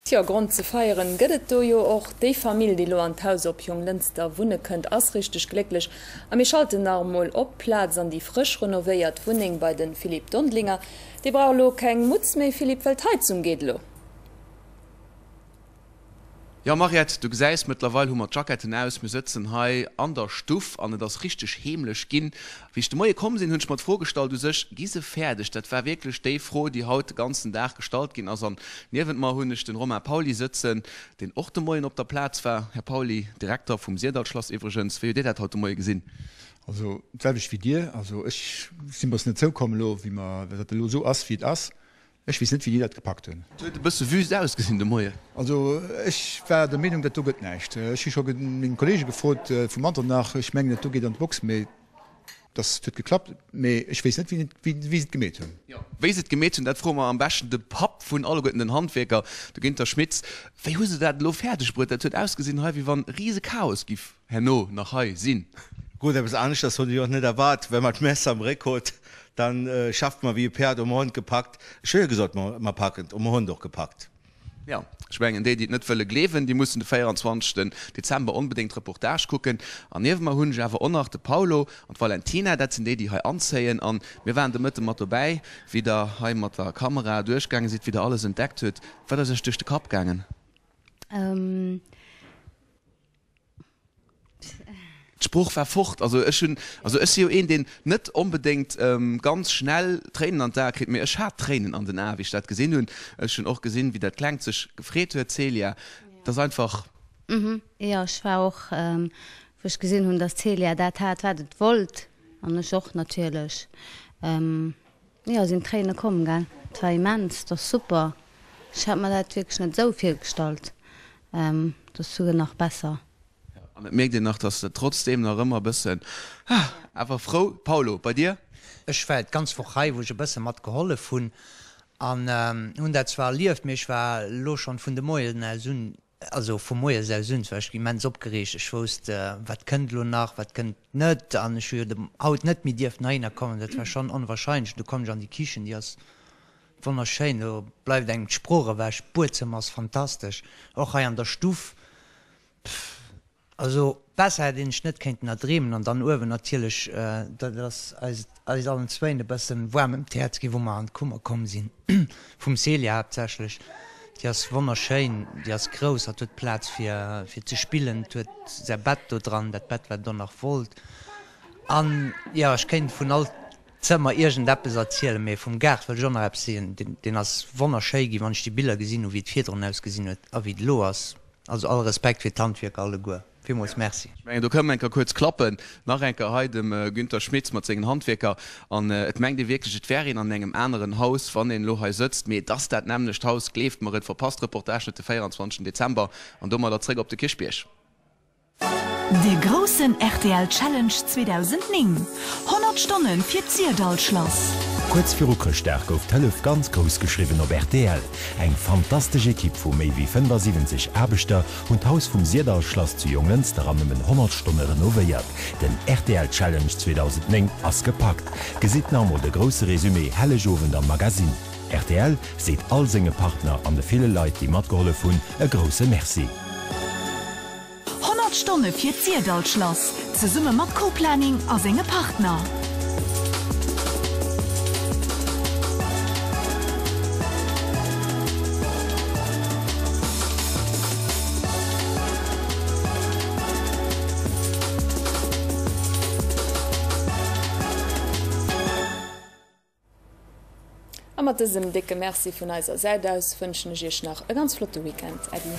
Tjo, Grond ze feieren gëtt et do jo och. Déi Famill, déi lo an d'Haus op Jonglënster wunne kënnt, ass richteg glécklech. A mir schalten nach emol op d'Plaz an déi frësch renovéiert Wunneng bei de Philippe Dondelinger. Dee brauch elo keng Mutz méi, Philippe, well d'Heizung geet elo. Jo Mariette, du gesäis, mëttlerweil hu mer d'Jacketten aus, mir sëtzen hei an der Stuff an et ass richteg heemlech ginn. Wéi ech de Moie komm sinn, hunn ech mer d'Fro gestallt u sech, gi se fäerdeg? Dat war wierklech déi Fro, déi haut de ganzen Dag gestallt ginn ass. An niewent mer hunn ech den Romain Pauly sëtzen, deen och de Moien op der Plaz war. Här Pauly, Direkter vum Syrdallschlass iwwregens, wéi hutt Dir dat haut de Moie gesinn? Also d'selwecht wéi Dir. Also ech sinn e bëssen net zoukomm elo, wéi mer, dat elo esou ass, wéi et ass. Ech weess net wéi déi dat gepackt hunn. Et huet e bësse wüst ausgesinn de Moien. Also ech war der Meenung, dat do gëtt näischt. Ech hu scho meng Kollege gefrot vu Manternach, ech mengen dat do geet an d'Box, mee dass et huet geklappt, mee ech weess net wéi se et gemeet hunn. Jo, wéi se et gemeet hunn, dat froe mer am beschten de Papp vun alleguerten den Handwierker, de Günther Schmitz. Wéi hu se dat elo fäerdeg bruet? Dat huet ausgesinn hei wéi wann rise Chaos giff herno nach hei sinn. Gutt, eppes aneschters hunn ech och net erwaart. Wenn man d'Messer am Réck huet, dann schafft man wéi e Päerd um Hond gepackt. Ech hu jo gesot, mer packen et, um Hond och gepackt. Jo, ech mengen, déi, déi et net wëlle gleewen, déi mussen de 24. Dezember onbedéngt d'Reportage kucken. An niewent mer hunn ech awer och nach de Paolo an d'Valentina, dat sinn déi, déi hei anzéien. An mir waren de Mëtte mat dobäi, wéi der hei mat der Kamera duerchgaange sidd, wéi der alles entdeckt hutt. Wat ass iech duerch de Kapp gaangen? D'Sprooch war fort. Also ech hunn, also ech si jo een, deen net onbedéngt ganz schnell Tréinen an d'Ae kritt, mee ech hat Tréinen an den Ae wéi ech dat gesinn hunn. Ech hunn och gesinn, wéi dat Klengt sech gefreet huet, d'Célia. Dat ass einfach. Jo, ech war och, wou ech gesinn hunn, datt d'Célia dat hat, wat et wollt, an ech och natierlech. Jo, sinn d'Tréine komm, gell. Et war immens, et ass super. Ech hat mer dat wierklech net esou virgestallt. Et ass souguer nach besser. An et mierkt een nach, dass de trotzdeem nach ëmmer e bëssen, awer frou. Paulo, bei dir? Ech war d'ganz Woch hei, wou ech e bësse mat gehollef hunn an hunn dat zwar erlieft, mee ech war elo schonn vun de Moien aus un, also vu moies aus un war ech immens opgereegt. Ech wousst, wat kënnt elo nach, wat kënnt net an ech hu jo haut net méi dierften heihinner kommen, dat war schonn onwahrscheinlech. Du komm ech an déi Kichen, déi ass wonnerschéin, do bleift engem d'Sprooch ewech, d'Buedzëmmer ass fantastesch, och hei an der Stuff. Pff, also besser hätt een sech net kéinten erdreemen. An dann uewen natierlech, dat ass eis eis allen zwéin e bëssen waarm ëm d'Häerz ginn, wou mer an d'Kummer komm sinn, vum Celia haaptsächlech. Déi ass wonnerschéin, déi ass grouss, hatt huet Plaz fir fir ze spillen, et huet säi Bett do dran, dat Bett wat et och nach wollt. An jo, ech kéint vun all Zëmmer iergend eppes erzielen, mee vum Gaart wëll ech och nach eppes soen, deen ass wonnerschéi ginn, wann ech déi Biller gesinn hu wéi et virdrun ausgesinn huet a wéi et elo ass. Also all Respekt fir d'Handwierker alleguer. Villmools Merci. Ech mengen, do kënnen mer eng Kéier kuerz klappen. Nach eng Kéier hei dem Günther Schmitz mat sengen Handwierker. An et mengt ee wierklech, et wär een an engem aneren Haus, wann een elo hei sëtzt. Mee et ass dat nämmlecht Haus, gleeft mer et. Verpasst d'Reportage net de 24 Dezember. An domadder zréck op de Kierchbierg. De groussen rtl Challenge 2009, 100 Stonne fir d'Syrdallschlass. Kuerz viru Chrëschtdag gouf d'Hëllef ganz grouss geschriwwen op rtl. Eng fantastesch Ekipp vu méi wéi 75 Aarbechter hunn d'Haus vum Syrdallschlass zu Jonglënster an nëmmen 100 Stonne renovéiert. Den rtl Challenge 2009 ass gepackt. Gesitt nach emol de grousse Resumé Hellegowend am Magasinn. Rtl seet all senge Partner an de ville Leit déi matgehollef hunn e grousse Merci. 100 Stonne fir d'Syrdallschlass, zesumme mat Co-Planning a senge Partner. A mat dësem décke Merci vun eiser Säit aus wënschen ech iech nach e ganz flotte Weekend. Äddi.